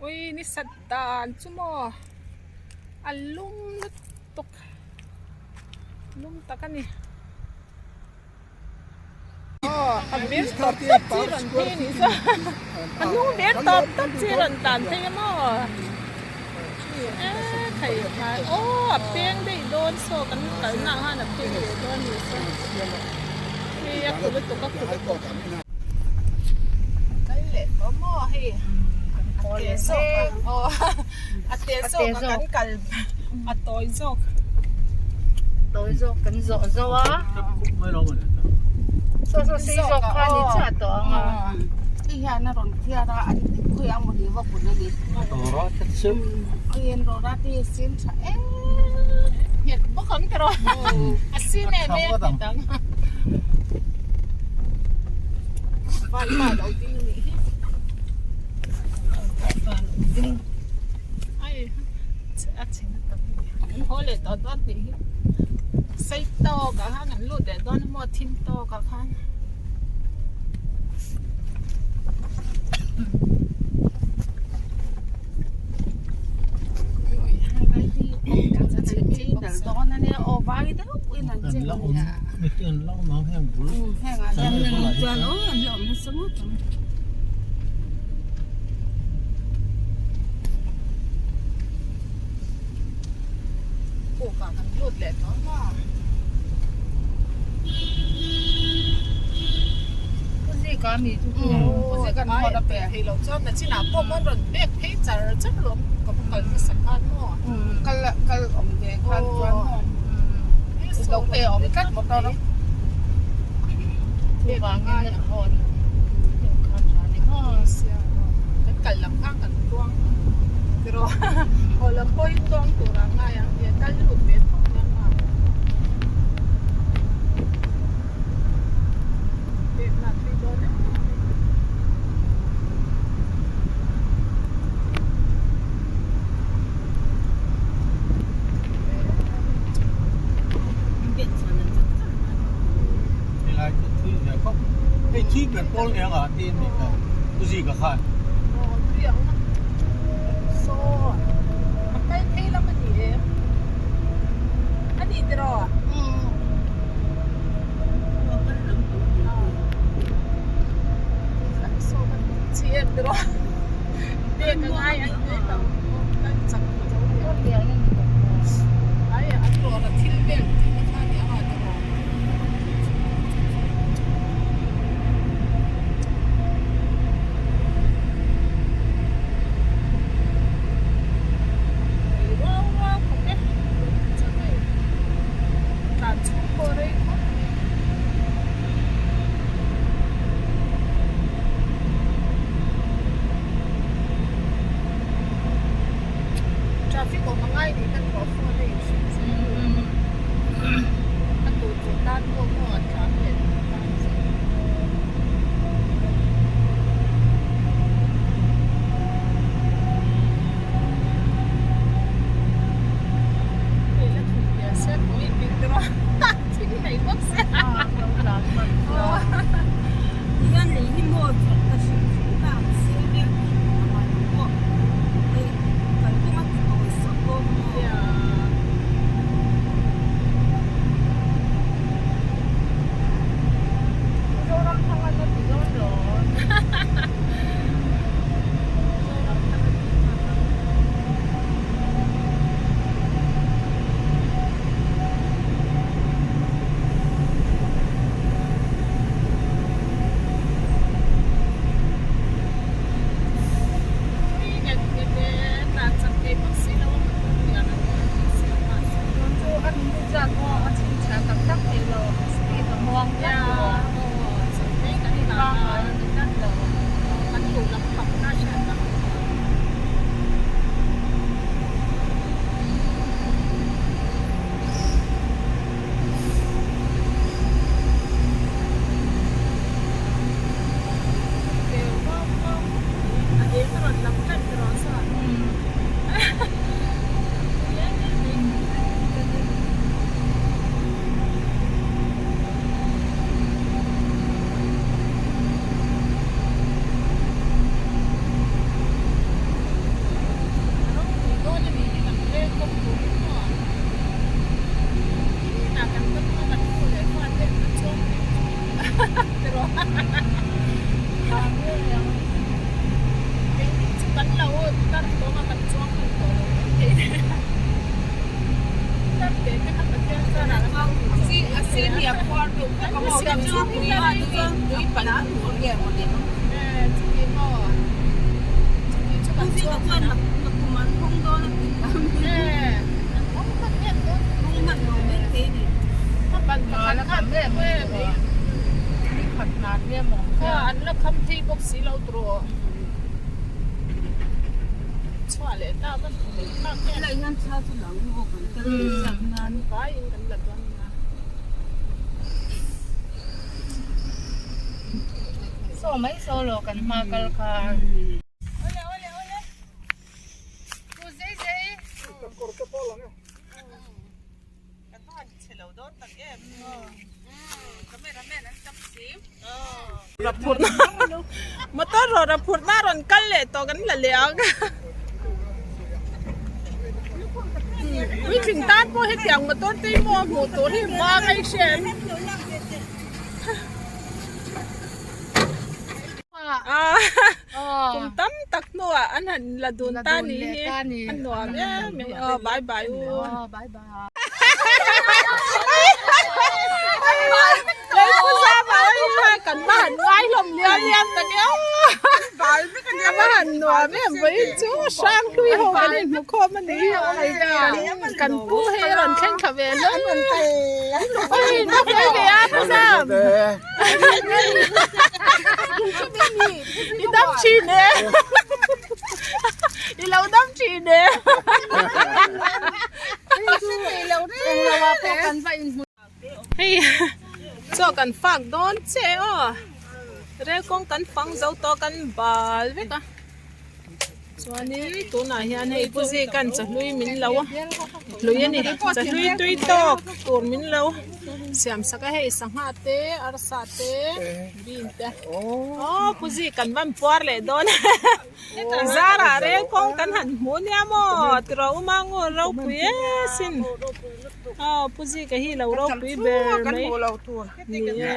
Ui ni sat dan chu maw a lum lutuk lum tak a ni. Aw a vir tawp tawp chi rawn phei a nih chuan a hnung vir tawp tawp chi rawn tlan phei a maw e thei hnai aw a peng daih dawn saw kan kalna ah khan a peng leh dawn a nih chuan hei a khu lutuk a khu lutuk kal leh tawh maw hei a te zawk a aw a te zawk a kan kal a tawi zawk tawi zawk kan zawh zo a saw saw sei zawk kha ni chiah tawh ang a hei hian a rawn phiar a an khawi ang maw ni va pun a ni hei an rawra te hi a sin tha em nghet bawk ang tawh a sin em em nghet ang vai pa lo ding a nih hi pa lo ding ai a chhe na tak a ni kan haw leh tawh dawn tih hi sei tawk ah khan an lut leh dawn a maw thim tawk ah khan. Puk ah kan lut leh tawh maw? Thei lo chuan nachinah pawh mawn rawn pek phei char char lawm ka va kal hmasa khan maw? Kal kal awm ve khan chuan maw? Lo pe awm tlat motor a. Chuvangin a hawn khan tha ni maw? Kan kal lam khan kan tuang tiraw haw lam pawhin tuang tur a ngai ang tia kal lut ve tho nia nga. Pekna thui dawn em em mai. Helai chu thui hmel khawp hei thui ber pawl nia nga ti a ni kha u zika khan. Aw tui ang saw a kal phei lam a ni em a ni tiraw? Saw kan chi em tiraw? Pek a ngai an tui lo kal chak lo ai an rawra thil vel tih na kha a ni ang a tiraw? Ruau ruau khawp e chawhmeh tlan chhung pawh rei khawp mai. Traffic awm a ngai nih khan ruah phone a inhrilh che a tur tur tan pawh maw a tlan leh tur tan che. Hei la thut hmel se thaw in pik tir a thing nei bawk se. Tihian lei hi maw that ta hrim hrim ta ang sir vel tih tur a ngai lo pawh hei kan kawng a ti tawi sawt dawn a maw. Mizoram thang an la ti dawn lo. Mizoram thang a ti nghal ang. Tiraw? Keini chu kan lo tar tawng a kan chuang hman tawh lo mai thei. Tar te te kha Pathian zarah kan lo hmu tawh. A senior khuar deuh vek a maw Siam chu tui tui pan an hmu nge maw ni. Chuti maw? Chuti chu kan chuang hman a. Nakum an hawng dawn a ti ta. An hawng hman em dawn. Hawng hman lo mai thei ni. A ban pakhat khan em em mai. Ni khat hnar nge maw. Kha an la kham thei bawk si lo tawh. Chhuah leh ta va hmu mai thlak em. Helai hian thla chu lang maw kan kal leh sak nan. Vaiin kan la dawn nia. Saw mai saw lo kan hma kal kha. Awle awle awle. Pu zei zei. Kan kawr te pawh lang e. Kan va han chhe lo dawn tak em. Cameraman an tam si. Raphurna motor rawh raphurna rawn kal leh tawh kan la leh ang. Puitling tan pawh hetiang motor te hi maw hmuh tur hi vang a i hria em? Kum tam tak hnuah an han la dun ta ni hi a nuam em mai aw bye bye u. Kan va han ngai hlawm liam liam tak e aw a va han nuam em vawiin chu hrang hlui ho kan inhmu khawm a ni kan pu hei a rawn thleng thla ve hlawm oi na hruai ve a pu Sam i dam thin e i lo dam thin e. Hei chaw kan fak dawn che aw rel kawng kan fang zo tawh kan bal vek a chuanin tunah hian hei pu Zika'n chahlui min lo hlui a ni chahlui tui tawk tur min lo siam sak a hei sangha te arsa te bean te aw pu Zika'n van puar leh dawn. Zarah rel kawng kan han hmu nia maw tiraw u Mangu ropui e sin aw Pu Zika hi lo ropui ber mai ni e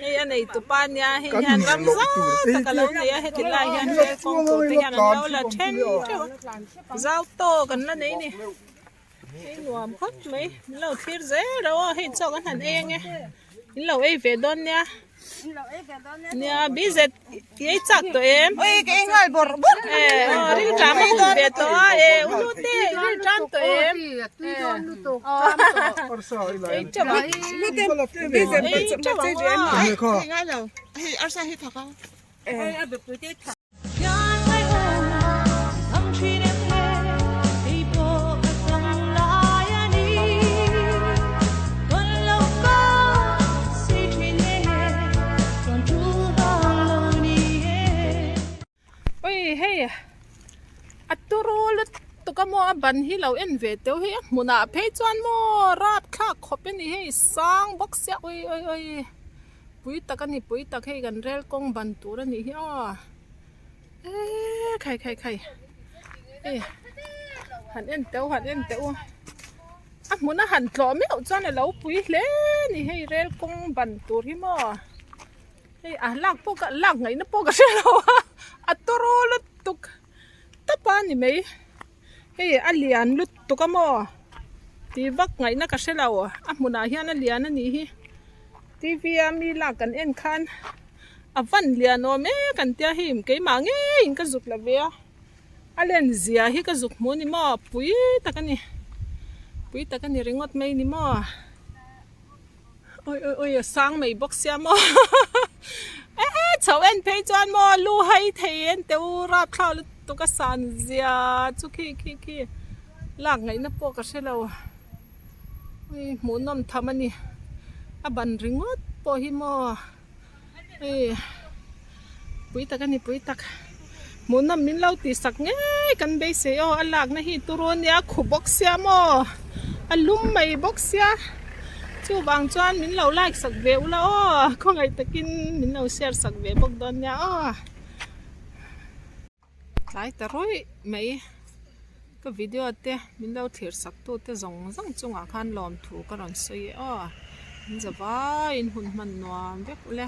hei a nei tupa nia hei hian ram zau tak a lo nei a heti lai hian rel kawng tur te hian an lo la then theuh a zau tawk an la nei ni hei nuam khawp mai min lo thlir zel reuh a hei chaw kan han ei ange in lo ei ve dawn nia. Nia bizet i ei chak tawh em? Oi ka ei nghal bawrh bawrh. Eh aw ril ṭam a hun ve tawh a eh u nu te i ril ṭam tawh em? Tui dawn lutuk ṭam tawh. Ei ṭeuh ang. Ei ṭeuh ang aw. Hei arsa hi thak a. Oi a bepui te thak. Oi hei a turu lutuk a maw a ban hi lo en ve teuh hei a hmunah phei chuan maw rapthlak khawp a ni hei sang bawk sia oi oi oi. Pui tak a ni pui tak hei kan rel kawng ban tur a nih hi aw eee khai khai khai hei han en teuh han en teuh a hmun a han tlawh meuh chuan a lo pui hle a ni hei rel kawng ban tur hi maw hei a lak pawh ka lak ngaihna pawh ka hre lo a a tawraw lutuk tawp a ni mai hei a lian lutuk a maw tih vak ngaihna ka hre lo a hmunah hian a lian a nih hi. T_V a mi lak kan en khan a van lian awm e kan tia hei keimah ngeiin ka zuk la ve a a len zia hi ka zuk hmu a ni maw pui tak a ni pui tak a ni ringawt mai ni maw awi awi awi a sang mai bawk sia maw e chho en phei chuan maw lu hai thei en teh u rapthlak lutuk a san zia chu khi khi khi lak ngaihna pawh ka hre lo. Hei hmuhnawm tham a ni a ban ringawt pawh hi maw hei pui tak a ni pui tak hmuhnawm min lo tih sak ngei kan beisei aw a lakna hi turu ania a khu bawk sia maw a lum mai bawk sia chuvang chuan min lo like sak ve ula aw khawngaih takin min lo share sak ve bawk dawn nia aw. Tlai ta rawih mai ka video te min lo thlir sak tu te zawng zawng chungah khan lawmthu ka rawn sawi e aw. In zavaiin hun hman nuam vek ule.